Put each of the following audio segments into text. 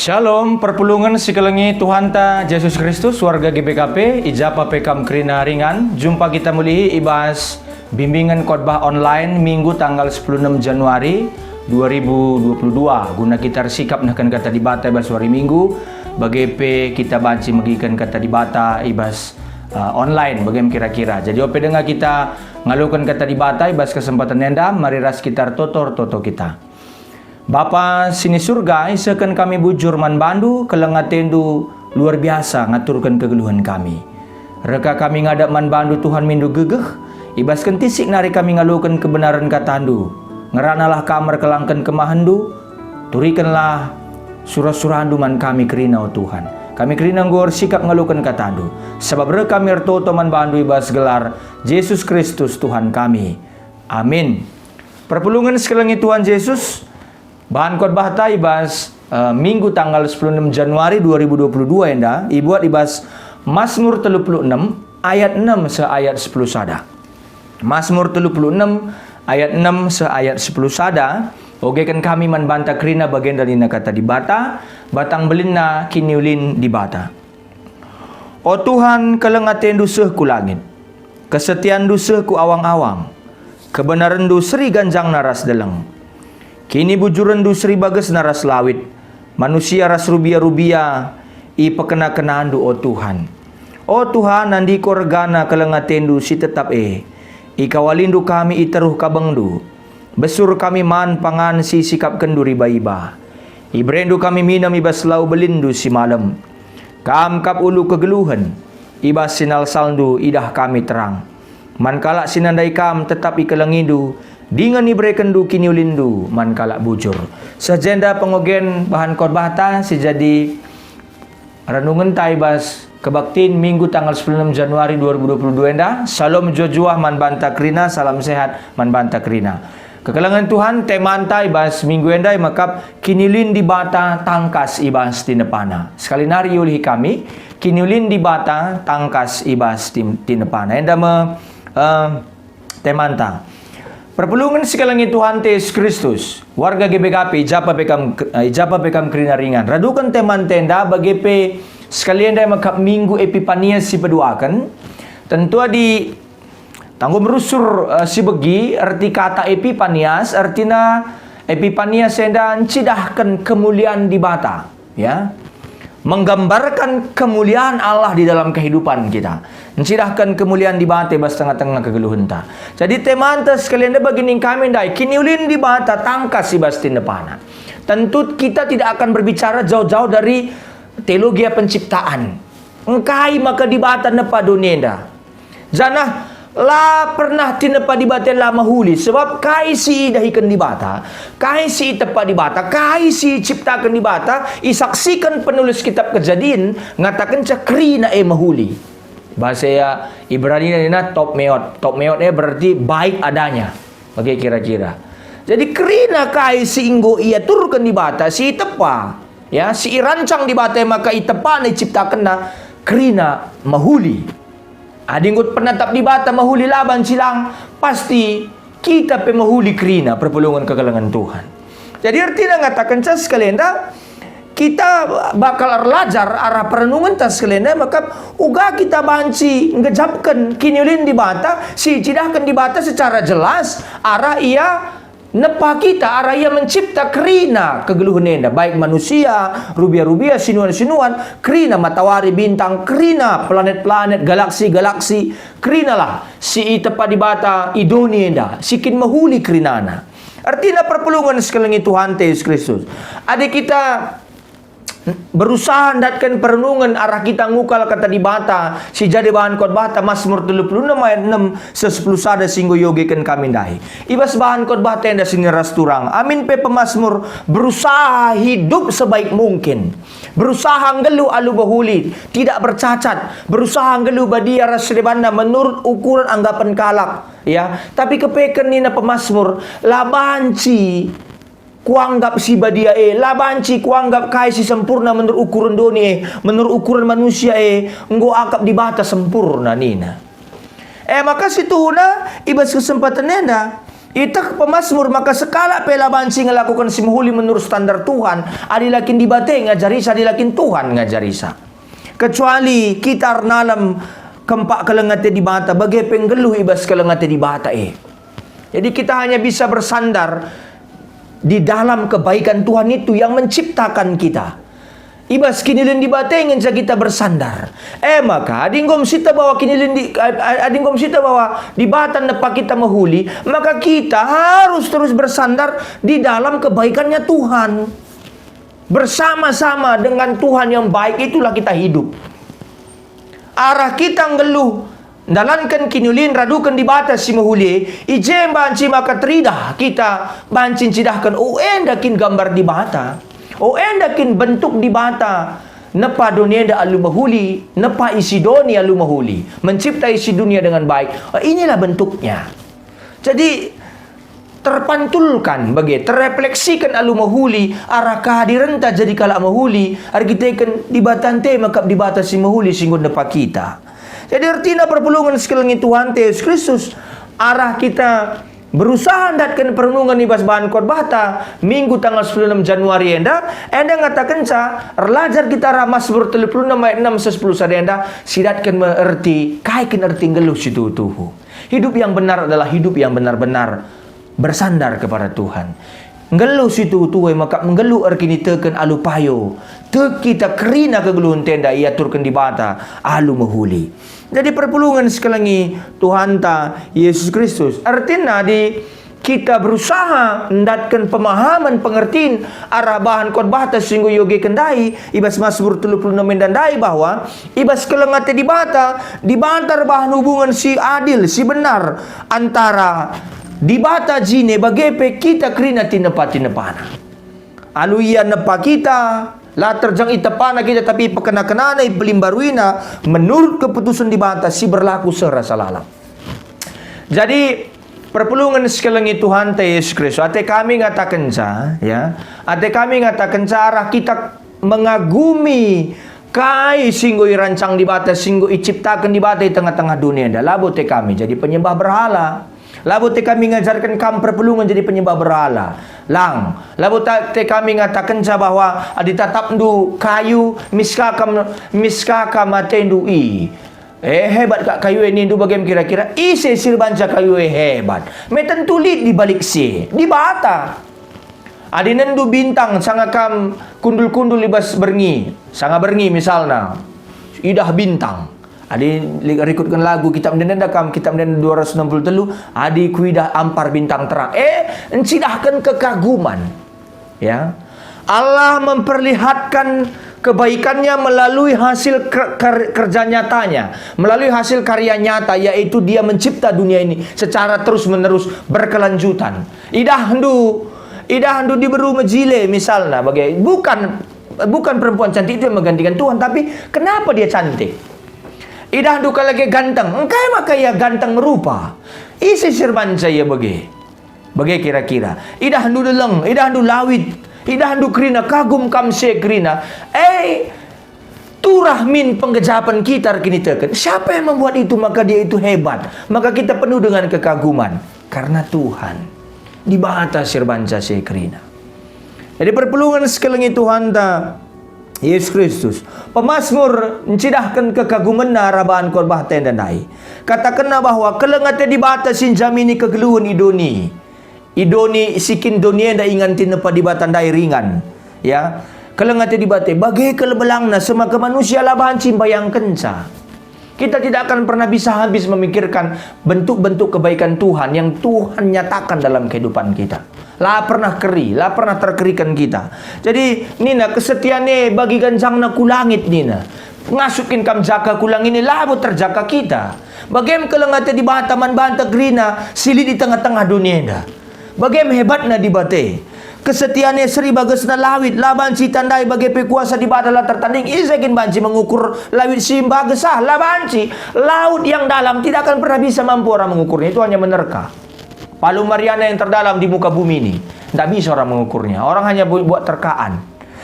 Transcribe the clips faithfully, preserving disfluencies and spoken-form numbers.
Shalom, perpulungen si kelengi Tuhanta Jesus Kristus, warga G B K P, i ja pe kam kerina ringan, jumpa kita mulihi i bas bimbingen khotbah online Minggu tanggal sepuluh enam Januari dua ribu dua puluh dua, guna kita ersikap nehken Kata Dibata i bas wari Minggu, bage pe kita banci megiken Kata Dibata i bas, uh, online, bage me kira-kira. Jadi, ope denga kita ngaloken Kata Dibata i bas kesempatan enda, mari ras kita ertoto-ertoto kita. Bapa si ni Surga, isehken kami bujur man bandu, keleng atendu luar biasa ngaturken kegeluhen kami. Reh ka kami ngadap man bandu, Tuhan, mindo gegeh, i bas kentisik nari kami ngaloken kebenaren katandu. Ngeranalah kam erkelangken kemahenndu, turikenlah sura-surandu man kami kerina, o Tuhan. Kami kerina enggo ersikap ngaloken katandu, sabap reh kami ertoto man bandu i bas gelar Jesus Kristus, Tuhan kami. Amin. Perpulungen si kelengi Tuhan Jesus, bahan khotbahta i bas, eh, Minggu tanggal sepuluh enam Januari dua ribu dua puluh dua enda ibuat i bas Mazmur telu puluh enam ayat enam seh ayat sepuluh sada. Mazmur telu puluh enam ayat enam seh ayat sepuluh sada, ogeken kami man banta kerina bagenda nina Kata Dibata, batang belinna kiniulin Dibata. O Tuhan, keleng atendu seh ku langit, kesetianndu seh ku awang-awang, kebenarenndu seri ganjangna ras deleng. KinibujurenNdu seri bagesna ras lawit, manusia ras rubia-rubia ipekena-kenaNdu, o Tuhan. O Tuhan, andiko ergana keleng ateNdu si tetap e. Ikawalindu kami i teruh kabengNdu. Besur kami man pangan si isikapkenNdu riba-iba. IbereNdu kami minem i bas lau belinNdu si malem. Kam kap ulu kegeluhen, i bas sinalsalNdu idah kami terang. Man kalak si nandai Kam tetap ikelengiNdu, dingen iberekenNdu kiniulinNdu man kalak bujur. Seh jenda pengogen bahan khotbahta si jadi renungenta i bas kebaktin Minggu tanggal sepuluh enam Januari dua ribu dua puluh dua enda. Salom juah-juah man banta kerina, salam sehat man banta kerina. Kekelengen Tuhan, temanta i bas minggu enda e mekap kiniulin Dibata tangkas i bas tinepana. Sekali nari iulihi kami, kiniulin Dibata tangkas i bas tim-, tinepana. Enda me, eh, temanta. Perpulungen si kelengi Tuhanta Jesus Kristus, warga G B K P, i ja pe kam, eh, i ja pe kam kerina ringan. Raduken temanta enda bage pe sekali enda mekap Minggu Epipanias si peduaken. Tentu adi tanggung rusur, eh, si begi, erti kata Epipanias, ertina Epipanias enda ncidahken kemulian Dibata, ya. Menggambarkan kemulian Allah di dalam kehidupan kita. Ncidahken kemulian Dibata i bas tengah-tengah kegeluhenta. Jadi temanta sekalian, baginin kami ndai, kiniulin Dibata tangkas i bas tinepana. Tentu kita tidak akan berbicara jauh-jauh dari teologia penciptaan. Engkai maka Dibata nepa doni enda? Janah la pernah tinepa Dibata la mehuli, sebab kai si idahiken Dibata, kai si itepa Dibata, kai si iciptaken Dibata, isaksiken penulis kitab Kejadin, ngatakenca kerina e mehuli. Bahasa ya Ibranina nina top meot. Top meot e berarti baik adanya. Bage kira-kira. Jadi kerina kai si enggo iaturken Dibata, si itepa, ya, si irancang Dibata maka itepana, iciptakenna, kerina mehuli. Adi enggo penatap Dibata mehuli la banci lang, pasti kita pe mehuli kerina perpulungen kekelengen Tuhan. Jadi ertina ngatakenca sekalian enda, kita bakal erlajar arah perenungenta sekalian enda, maka uga kita banci ngejapken kiniulin Dibata, si icidahken Dibata secara jelas arah Ia nepa kita, arah Ia mencipta kerina kegeluhen enda, baik manusia, rubia-rubia, sinuan-sinuan, kerina matawari, bintang, kerina planet-planet, galaksi-galaksi, kerinalah si itepa Dibata i doni enda, si kin mehuli kerinana. Ertina perpulungen si kelengi Tuhanta Jesus Kristus. Adi kita berusaha ndatken perenungen arah kita ngukal Kata Dibata si jadi bahan khotbahta, Mazmur telu puluh enam ayat enam seh sepuluh sada si enggo iogeken kami ndai. I bas bahan khotbahta enda si ras turang, amin pe pemazmur berusaha hidup sebaik mungkin, berusaha nggeluh alu mehuli, tidak bercacat, berusaha nggeluh badia ras si debanna menurut ukuren anggapen kalak, ya. Tapi kepeken nina pemazmur, la banci kuanggap si badia e, la banci kuanggap kai si sempurna menurut ukuren doni e, menurut ukuren manusia e, enggo akap Dibata sempurna nina. E maka situhuna i bas kesempatan enda, Ieteh pemasmur maka sekalak pe la banci ngelakoken si mehuli menurut standar Tuhan, adi la kin Dibata ngajarisa, adi la kin Tuhan ngajarisa. Kecuali kita ernalem kempak keleng ate Dibata, bage pe nggeluh i bas keleng ate Dibata e. Jadi kita hanya bisa bersandar di dalam kebaikan Tuhan itu yang menciptakan kita. I bas kinilen Dibata ngenca kita bersandar. E maka, adi enggo sita bahwa kinilen di, adi enggo sita bahwa Dibata nepa kita mehuli, maka kita harus terus bersandar di dalam kebaikannya Tuhan. Bersama-sama dengan Tuhan yang baik itulah kita hidup. Arah kita nggeluh ndalanken kiniulin raduken Dibata si mehuli, i je banci maka teridah kita banci ncidahken, "O enda kin gambar Dibata? O enda kin bentuk Dibata? Nepa doni enda alu mehuli, nepa isi doni alu mehuli, mencipta isi dunia dengan baik. Oh, inilah bentuknya." Jadi, terpantulkan bage, terrefleksiken alu mehuli, arah kehadirenta jadi kalak mehuli, erkiteken Dibata ate mekap Dibata si mehuli si enggo nepa kita. Jadi ertina perpulungen si kelengi Tuhanta Yesus Kristus, arah kita berusaha ndatken perenungen i bas bahan khotbahta Minggu tanggal sepuluh enam Januari enda, enda ngatakenca erlajar kita arah Masmur telu puluh enam ayat enam seh sepuluh sada enda, sidatken me erti, kai kin erti nggeluh si tuhu-tuhu. Hidup yang benar adalah hidup yang benar-benar bersandar kepada Tuhan. Nggeluh si tuhu-tuhu e maka nggeluh erkiniteken alu payo. Tek kita kerina kegeluhenta enda iaturken Dibata alu mehuli. Jadi perpulungen si kelengi Tuhanta Yesus Kristus. Ertina adi kita berusaha ndatken pemahaman pengertin arah bahan khotbahta si enggo iogeken ndai i bas Masmur telu puluh enam enda ndai bahwa i bas keleng ate Dibata, Dibata erbahan hubungen si adil, si benar antara Dibata jine bage pe kita kerina tinepa-tinepana. Alu Ia nepa kita, la terjeng itepana kita, tapi ipekena-kenana, ipelimbarina menurut keputusen Dibata si berlaku seh rasa lalap. Jadi, perpulungen si kelengi Tuhanta Yesus Kristus, ate kami ngatakenca, ya, ate kami ngatakenca arah kita mengagumi kai si enggo irancang Dibata, si enggo iciptaken Dibata i tengah-tengah dunia enda. Labo ate kami jadi penyembah berhala. Labo ate kami ngajarken kam perpulungen jadi penyembah berhala. Lang. Labo ta-, ate kami ngatakenca bahwa adi tatapndu kayu, miska kam, miska kam atendu i. Eh, hebat kak kayu e nindu, bagem kira-kira ise si erbanca kayu e hebat? Me tentu lit di balik si e, Dibata. Adi nendu bintang sanga kam kundul-kundul i bas berngi, sanga berngi misalna, idah bintang. Adi li-, rikutken lagu Kitab Ende-ende kam, Kitab Ende-ende dua ratus enam puluh telu, adi kuidah ampar bintang terang. Eh, encidahken kekaguman. Ya. Allah memperlihatkan kebaikannya melalui hasil ker-, ker-, kerja nyatanya, melalui hasil karya nyata, yaitu Dia mencipta dunia ini secara terus-menerus, berkelanjutan. Idahndu, idahndu diberu mejile misalna, bage, bukan, bukan perempuan cantik itu yang menggantikan Tuhan, tapi kenapa dia cantik? Idahndu kalak e ganteng, engkai maka ia ganteng rupa? Ise si erbanca ia bage? Bage kira-kira. Idahndu deleng, idahndu lawit, idahndu kerina, kagum kam si e kerina. Eh, turah min penggejapen kita erkiniteken. Siapa yang membuat itu, maka dia itu hebat. Maka kita penuh dengan kekaguman. Karena Tuhan. Dibata si erbanca si e kerina. Jadi perpulungen si kelengi Tuhanta Yesus Kristus. Pemasmur ncidahken kekagumenna arah bahan khotbahta enda ndai. Katakenna bahwa keleng ate Dibata si njamini kegeluhen i doni. I doni si kin doni enda ingan tinepa Dibata ndai ringan. Ya. Keleng ate Dibata, bage kal belangna, semaka manusia la banci mbayangkenca. Kita tidak akan pernah bisa habis memikirkan bentuk-bentuk kebaikan Tuhan yang Tuhan nyatakan dalam kehidupan kita. La pernah keri, la pernah terkeriken kita. Jadi, nina, "Kesetian e bagi ganjangna ku langit," nina. Ngasup kin kam jaka ku langit e, labo terjaka kita. Bagem keleng ate Dibata man banta kerina si lit i tengah-tengah dunia enda. Bagem hebatna Dibata e. Kesetian e seri bagesna lawit, la banci itandai, bage pe kuasa Dibata la tertanding. Ise kin banci mengukur lawit si mbages ah? La banci. Laut yang dalam tidak akan pernah bisa mampu orang mengukurnya. Itu hanya menerka. Palu Mariana yang terdalam di muka bumi ini. Tidak bisa orang mengukurnya. Orang hanya bu-, buat terkaan.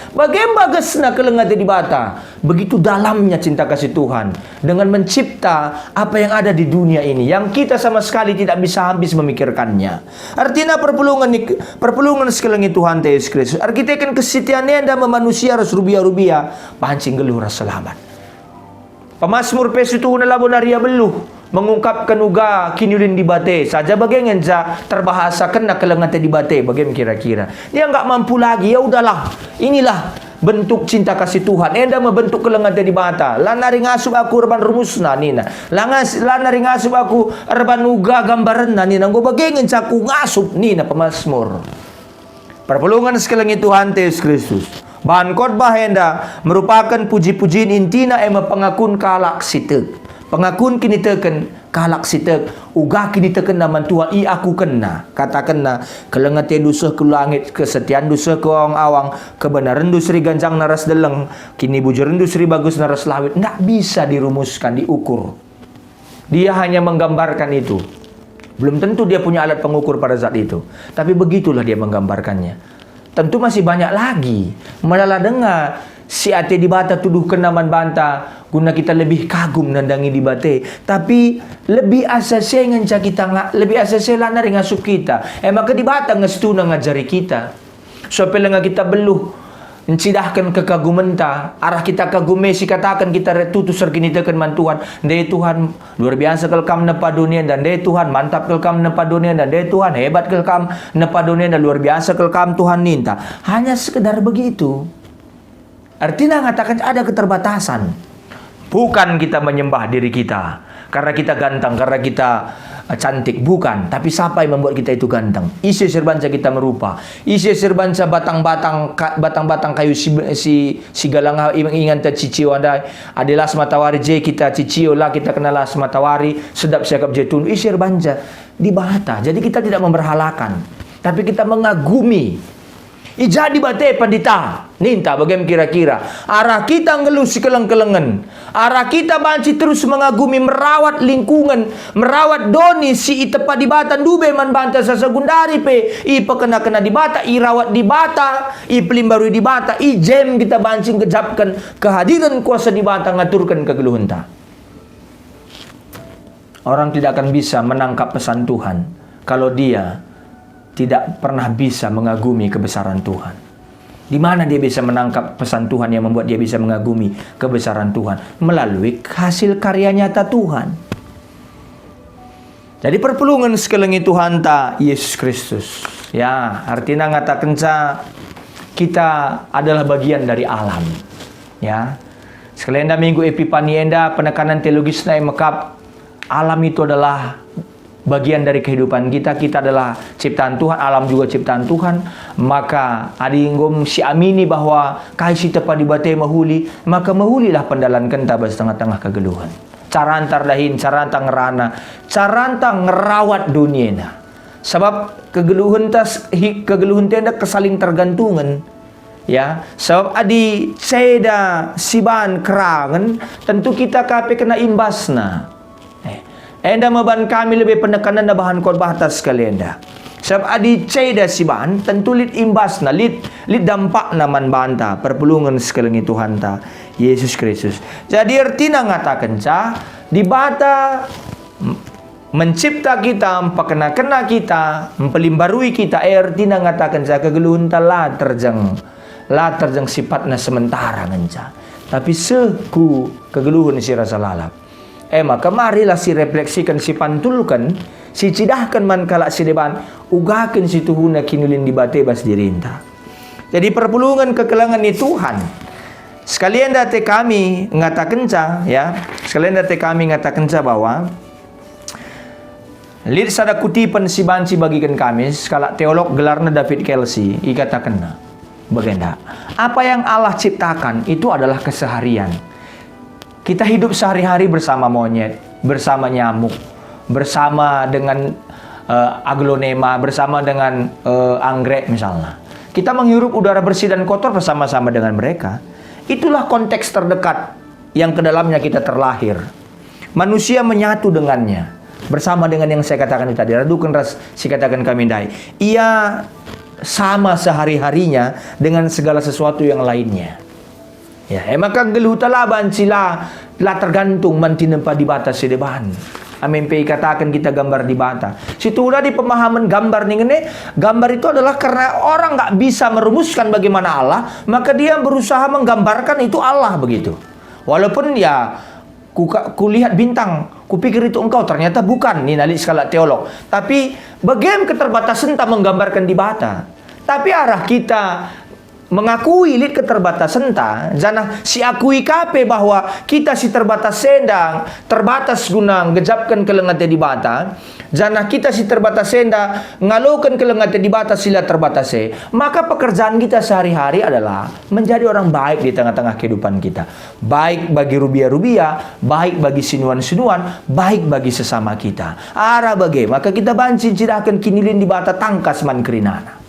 Bage bagesna keleng ate Dibata. Begitu dalamnya cinta kasih Tuhan dengan mencipta apa yang ada di dunia ini, yang kita sama sekali tidak bisa habis memikirkannya. Artina perpulungen ni, perpulungen si kelengi Tuhanta Yesus Kristus. Erkiteken kesetian enda me manusia ras rubia-rubia banci nggeluh ras selamat. Pemasmur pe situhuna labo nari ia beluh mengungkapken uga kiniulin Dibata, saja bage ngenca terbahasakenna keleng ate Dibata, bage me kira-kira. Dia nggak mampu lagi, ya udahlah, inilah bentuk cinta kasih Tuhan, enda me bentuk keleng ate Dibata. La nari ngasup aku erban rumusna, nina. La ngas-, la nari ngasup aku erban uga gambarenna, nina. Enggo bage ngenca aku ngasup, nina pemasmur. Perpulungen si kelengi Tuhanta Yesus Kristus. Bahan khotbah enda merupaken puji-pujin, intina e me pengakun kalak si tek. Pengakun kiniteken kalak si tek, uga kinitekenna man Tuhan iakukenna. Katakenna, "Keleng atendu seh ku langit, kesetianndu seh ku awang-awang, kebenarenndu seri ganjangna ras deleng, kinibujerenndu seri bagusna ras lawit." Ndak bisa dirumuskan, diukur. Dia hanya menggambarkan itu. Belum tentu dia punya alat pengukur pada saat itu. Tapi begitulah dia menggambarkannya. Tentu masih banyak lagi. Melala denga si ate Dibata tuduhkenna man banta, guna kita lebih kagum nandangi Dibata. Tapi lebih asa se ngenca kita nga-, lebih asa se la nari ngasup kita. E maka Dibata nge situhuna ngajari kita. Sope lenga kita beluh, ncidahken kekagumenta, arah kita kagume si kataken kita re-, tutus erkiniteken man Tuhan. Nde Tuhan, luar biasa kal Kam nepa doni enda. Nde Tuhan, mantap kal Kam nepa doni enda. Nde Tuhan, hebat kal Kam nepa doni enda. Luar biasa kal Kam Tuhan ninta. Hanya sekedar begitu. Artina ngataken ada keterbatasan. Bukan kita menyembah diri kita karena kita ganteng, karena kita, eh, cantik, bukan. Tapi siapa yang membuat kita itu ganteng? Ise si erbanca kita merupa? Ise si erbanca batang-batang ka-, batang-batang kayu si, si, si galang inganta cicio ndai? Adi las matawari je kita cicio, la kita kena las matawari, sedap siakap je tunduh. Ise si erbanca? Dibata. Jadi kita tidak memberhalakan, tapi kita mengagumi. I ja Dibata, Pandita, ninta bage me kira-kira. Arah kita nggeluh sikeleng-kelengen, arah kita banci terus mengagumi, merawat lingkungan, merawat doni si itepa Dibata ndube man banta sasa gundari pe ipekena-kena Dibata, irawat Dibata, ipelimbarui Dibata, i jem kita banci ngejapken kehadiren kuasa Dibata ngaturken kegeluhenta. Orang tidak akan bisa menangkap pesan Tuhan kalau dia tidak pernah bisa mengagumi kebesaran Tuhan. Di mana dia bisa menangkap pesan Tuhan yang membuat dia bisa mengagumi kebesaran Tuhan? Melalui hasil karya nyata Tuhan. Jadi perpulungen si kelengi Tuhanta Yesus Kristus. Ya, artina ngatakenca kita adalah bagian dari alam. Ya. Sekali enda minggu Epipani enda penekanan teologisna e mekap alam itu adalah bagian dari kehidupan kita, kita adalah ciptaan Tuhan, alam juga ciptaan Tuhan. Maka adi enggo siamini bahwa kai si tepa Dibata mehuli, maka mehulilah pendalankenta bas tengah-tengah kegeluhen. Caranta erdahin, caranta ngerana, caranta ngerawat doni enda. Sabap kegeluhenta s-, hi-, kegeluhenta enda kesaling tergantungen. Ya, sabap adi ceda siban kerangen, tentu kita ka pe kena imbasna. Eh, enda me ban kami lebe penekanenna bahan khotbahta sekali enda. Sabap adi ceda siban, tentu lit imbasna, lit, lit dampakna man banta, perpulungen si kelengi Tuhanta, Yesus Kristus. Jadi ertina ngatakenca, Dibata mencipta kita, mpekena-kena kita, mpelimbarui kita, e ertina ngatakenca kegeluhenta la terjeng, la terjeng sifatna sementara ngenca, tapi seh ku kegeluhen si rasa lalap. E maka marilah sirefleksiken, sipantulken, sicidahken man kalak si deban, uga kin situhuna kiniulin Dibata bas dirinta. Jadi perpulungen kekelengen ni Tuhan. Sekali enda ate kami ngatakenca, ya, sekali enda ate kami ngatakenca bahwa lit sada kutipen si banci bagiken kami, sekalak teolog gelarna David Kelsey, ikatakenna bagenda, "Apa yang Allah ciptakan itu adalah keseharian. Kita hidup sehari-hari bersama monyet, bersama nyamuk, bersama dengan, eh, aglonema, bersama dengan, eh, anggrek misalnya. Kita menghirup udara bersih dan kotor bersama-sama dengan mereka. Itulah konteks terdekat yang ke dalamnya kita terlahir." Manusia menyatu dengannya, bersama dengan yang saya katakan itu tadi, raduken ras si kataken kami ndai. Ia sama sehari-harinya dengan segala sesuatu yang lainnya. Ya, e maka nggeluhta la banci la, la tergantung man tinepa Dibata si deban. Amin pe ikataken kita gambar Dibata. Situhuna di pemahaman gambar ningen e, gambar itu adalah karena orang nggak bisa merumuskan bagaimana Allah, maka dia berusaha menggambarkan itu Allah begitu. Walaupun ya, ku, kulihat bintang, kupikir itu engkau, ternyata bukan, nina lit sekalak teolog. Tapi bage me keterbatasenta menggambarkan Dibata. Tapi arah kita mengakui lit keterbatasenta, janah siakui ka pe bahwa kita si terbatas enda terbatas guna ngejapken keleng ate Dibata, janah kita si terbatas enda ngaloken keleng ate Dibata si la terbatas e, maka pekerjaan kita sehari-hari adalah menjadi orang baik di tengah-tengah kehidupan kita. Baik bagi rubia-rubia, baik bagi sinuan-sinuan, baik bagi sesama kita. Arah bage, maka kita banci ncidahken kinilin Dibata tangkas man kerinana.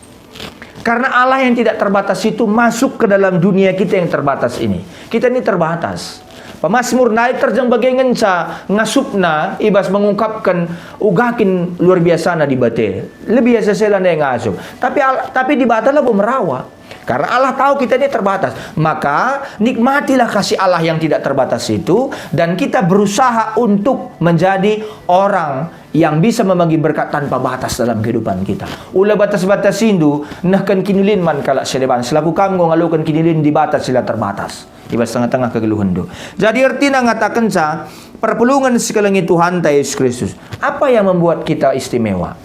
Karena Allah yang tidak terbatas itu masuk ke dalam dunia kita yang terbatas ini. Kita ini terbatas. Pemasmur ndai terjeng bage ngenca ngasupna i bas mengungkapken uga kin luar biasana Dibata. Lebih biasa sela ndai ngasup. Tapi Al-, tapi Dibata labo merawa. Karena Allah tahu kita ini terbatas. Maka nikmatilah kasih Allah yang tidak terbatas itu dan kita berusaha untuk menjadi orang yang bisa membagi berkat tanpa batas dalam kehidupan kita. Ula batas-batasindu, nehken kinilin man kalak si deban, selaku kam enggo ngaloken kinilin Dibata si la terbatas i bas tengah-tengah kegeluhenndu. Jadi ertina ngatakenca, perpulungen si kelengi Tuhanta Yesus Kristus. Apa yang membuat kita istimewa?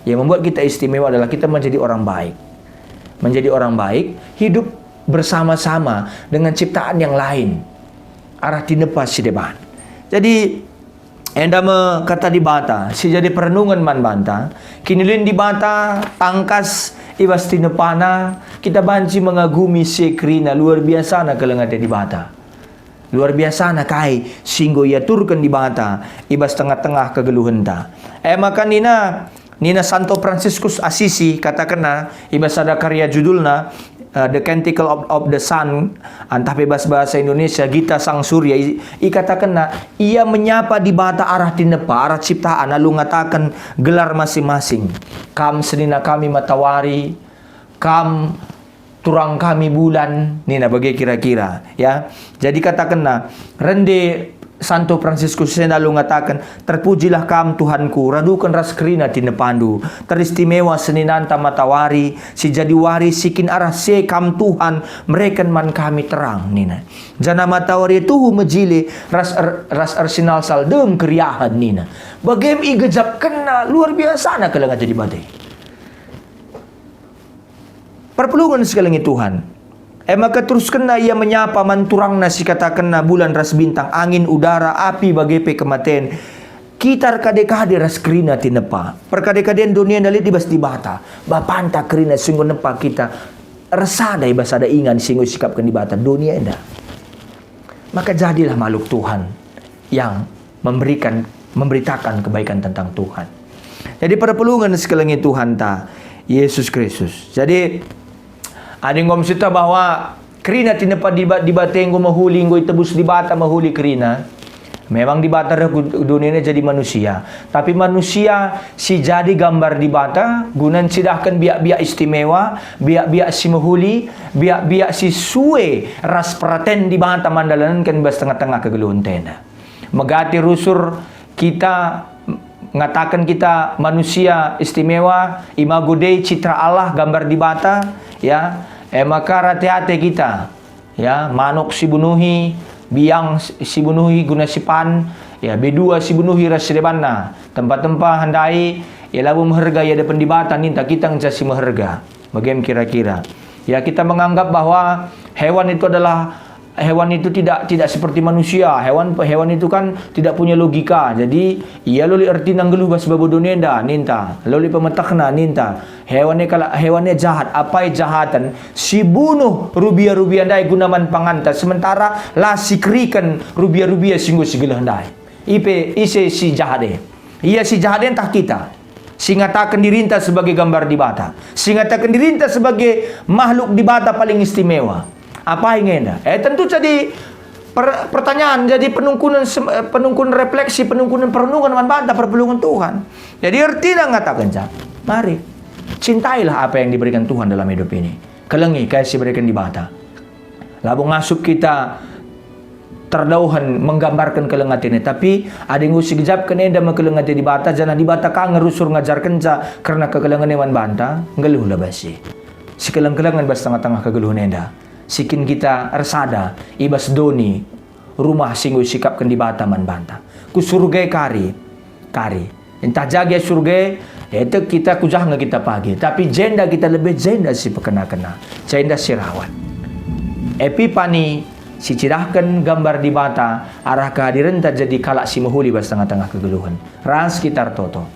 Yang membuat kita istimewa adalah kita menjadi orang baik. Menjadi orang baik, hidup bersama-sama dengan ciptaan yang lain. Arah tinepa si deban. Jadi, enda me kata Dibata, si jadi perenungen man banta, kinilin Dibata, tangkas i bas tinepana, kita banci mengagumi si e kerina luar biasana keleng ate Dibata. Luar biasana kai si enggo iaturken Dibata i bas tengah-tengah kegeluhenta. E maka nina, nina Santo Fransiskus Assisi, katakenna i bas sada karya judulna, eh, The Canticle of, of the Sun, antah pe bas bahasa Indonesia, Gita Sang Surya, i-, ikatakenna, ia menyapa Dibata arah tinepa, arah ciptaan, lalu ngataken gelar masing-masing. Kam senina kami matawari, kam turang kami bulan, nina bage kira-kira, ya. Jadi katakenna, rende Santo Fransiskus enda lalu ngataken, "Terpujilah Kam, Tuhanku, raduken ras kerina tinepandu. Teristimewa seninanta matawari, si jadi wari si kin arah si e Kam, Tuhan, mereken man kami terang," nina. "Janah matawari tuhu mejile ras er-, ras ersinalsal dem keriahen," nina. Bage me igejapkenna luar biasana keleng ate Dibata. Perpulungen si kelengi Tuhan. E maka teruskenna ia menyapa man turangna si katakenna bulan ras bintang, angin, udara, api, bage pe kematen. Kita erkade-kade ras kerina tinepa. Perkade-kaden doni enda lit i bas Dibata. Bapanta kerina si enggo nepa kita ersada i bas sada ingan si enggo isikapken Dibata doni enda. Maka jadilah makhluk Tuhan yang memberikan, memberitakan kebaikan tentang Tuhan. Jadi perpulungen si kelengi Tuhanta, Yesus Kristus. Jadi, adi enggo sieteh bahwa kerina tinepa Diba-, Dibata enggo mehuli, enggo itebus Dibata mehuli kerina. Memang Dibata reh ku dunia ini jadi manusia. Tapi manusia si jadi gambar Dibata, guna ncidahken biak-biak istimewa, biak-biak si mehuli, biak-biak si sue ras peraten Dibata man dalanenken bas tengah-tengah kegeluhenta enda. Megati rusur kita ngataken kita manusia istimewa, imago Dei, citra Allah, gambar Dibata, ya. E maka rate-ate kita, ya, manuk sibunuhi, biang sibunuhi guna sipan, ya, bedua sibunuhi ras sidebanna, tempa-tempa ndai, ya, labo meherga i adepen Dibata, ninta kita ngenca si meherga. Bage me kira-kira. Ya, kita menganggap bahwa hewan itu adalah, hewan itu tidak, tidak seperti manusia. Hewan, hewan itu kan tidak punya logika. Jadi, ia la lit ertina nggeluh bas babo doni enda, ninta. La lit pemetehna, ninta. Hewan e kalak, hewan e jahat. Apai jahaten? Sibunuh rubia-rubia ndai guna man panganta, sementara la sikeriken rubia-rubia si enggo sigeleh ndai. Ipe, ise si jahat e? Ia si jahat e ntah kita, si ngataken dirinta sebagai gambar Dibata, si ngataken dirinta sebagai makhluk Dibata paling istimewa. Apai nge enda? Eh, tentu jadi per-, pertanyaan, jadi penungkunen sem-, eh, penungkunen refleksi, penungkunen perenungen man banta perpulungen Tuhan. Jadi ertina ngatakenca, mari, Cintailah apa yang diberikan Tuhan dalam hidup ini. Kelengi kai si ibereken Dibata. Labo ngasup kita terdauhen menggambarken keleng ateNa, tapi adi enggo sigejapken enda me keleng ate Dibata, janah Dibata ka nge rusur ngajarkenca kerna kekelengen e man banta, nggeluhlah bas si. Sikeleng-kelengen bas tengah-tengah kegeluhen enda, si kin kita ersada i bas doni rumah si enggo isikapken Dibata man banta. Ku Surga e kari, kari. Ntah ja gia Surga e, tek kita ku jah nge kita pagi, tapi jenda kita lebe jenda si pekena-kena, jenda si rawat. Epipani, si cidahken gambar Dibata arah kehadirenta jadi kalak si mehuli bas tengah-tengah kegeluhen. Ras kita ertoto.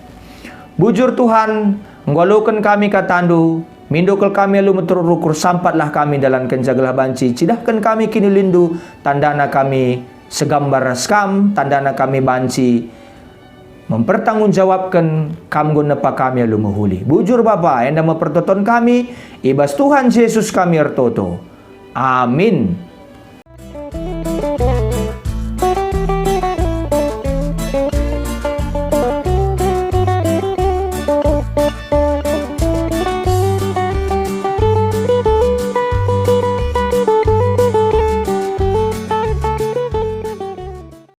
Bujur Tuhan, enggo aloken kami kataNdu, mindo kal kami alu meteruk rukur, sampatlah kami ndalankenca gelah banci cidahken kami kiniulinNdu, tandana kami segambar ras Kam, tandana kami banci mempertanggungjawabken Kam enggo nepa kami alu mehuli. Bujur Bapa, enda me pertoton kami, i bas Tuhan Jesus kami ertoto. Amin.